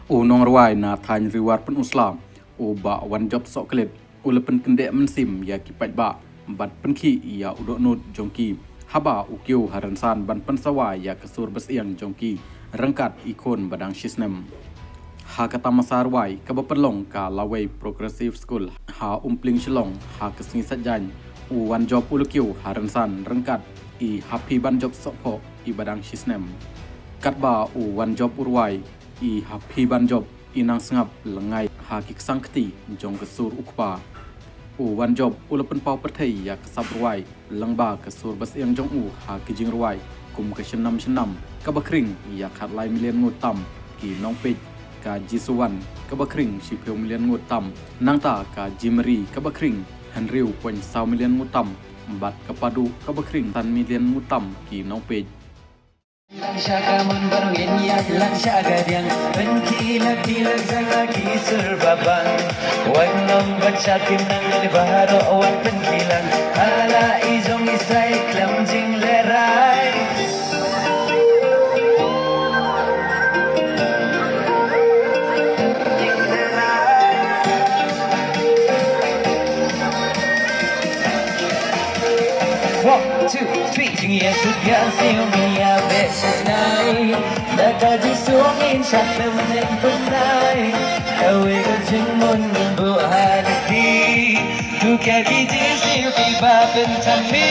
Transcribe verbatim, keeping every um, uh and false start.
U nongrwai na thaiñ Riwar Pynursla, u Bah Wanjop Sohklet, u la pynkyndeh mynsiem ïa ki paidbah bad pynkhih ïa u dohnud jong ki haba u kiew ha rynsan ban pynsawa ïa ka sur basiang jong ki ryngkat i khun ba dang shisnem. Ha ka tamasa rwai kaba pynlong ka Lawei Progressive School ha Umpling Shillong ha ka sngi Saitjaiñ, u Wanjop u la kiew ha rynsan ryngkat i Haphibanjop Sohphoh i ba dang shisnem. Katba u Wanjop u rwai, i Haphibanjop i nang sngap lyngngai ha ki ksang kti jong ka sur u kpa. U Wanjop u la pynpaw pyrthei ïa ka sap rwai lyngba ka sur basiang jong u ha ki jingrwai kum ka Shynnam Shynnam kaba khring ïa khatlai million ngut tam ki nongpeit, ka Jisuwan kaba khring shiphew million ngut tam, nangta ka Jimri kaba khring hynriew point saw million ngut tam bad ka Padu kaba khring san million ngut tam ki nongpeit. Lang sha ka mon baroh ngin ïaid lang sha ka diang, pynkhih la ki la jang la ki sur ba bang. Wat nym bat sha kim nang, dei baroh wat pynkhih lang. Hala i jong i sai khlem jinglehrai. One, two, three. Jingïasuk ïasiew ngi ïa beh shisnai. Da ka jingsuk ngin shah khlem neng pynai. Kawei ka jingmut ngin buh ha lynti. Tu ka ki jingsiew kiba pynthame.